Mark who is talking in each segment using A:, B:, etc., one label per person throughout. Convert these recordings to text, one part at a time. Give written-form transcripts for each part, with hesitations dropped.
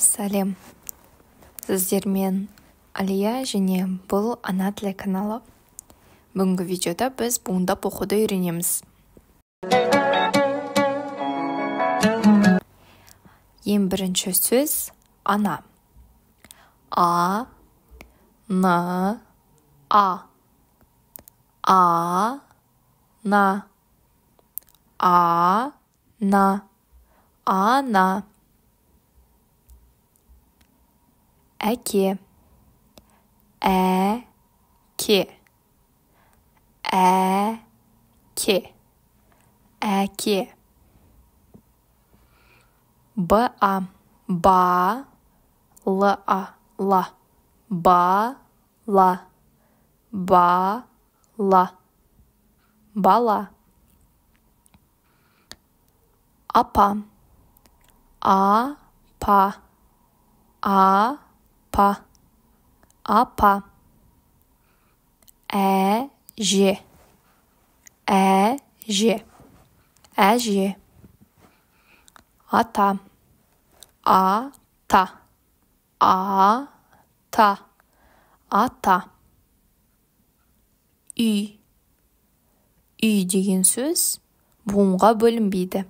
A: Сәлем! Сіздермен Алия және бұл Ана тілі каналы. Бүгінгі видеода біз буындап оқуды үйренеміз. Ең бірінші сөз ана. А, н, а. А, на. А, на. Ана. Әке. Әке. Әке. Әке. Б-а. Ба. Л-а. Ла. Ба. Ла. Ба. Ла. Бала. Апа. А-па. А-па. Апа. Әже. Әже. Әже. Ата. А-та. А-та. Ата. Үй. Үй деген сөз буынға бөлінбейді.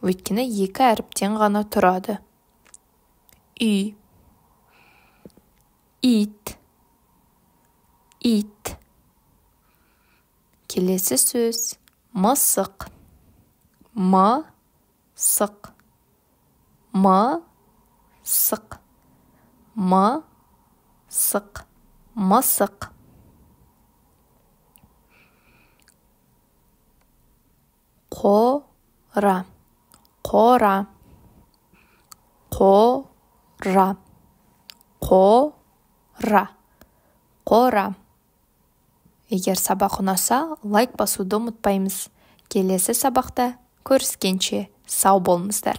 A: Өйткені екі әріптен ғана тұрады. Үй. Ит. Ит. Келесі сөз мысық. М-сық. М-сық. М-сық. Мысық. Қора. Қора. Қора. Қора. Қора. Егер сабақ ұнаса, лайк басуды ұмытпаймыз. Келесі сабақта көріскенше сау болыңыздар.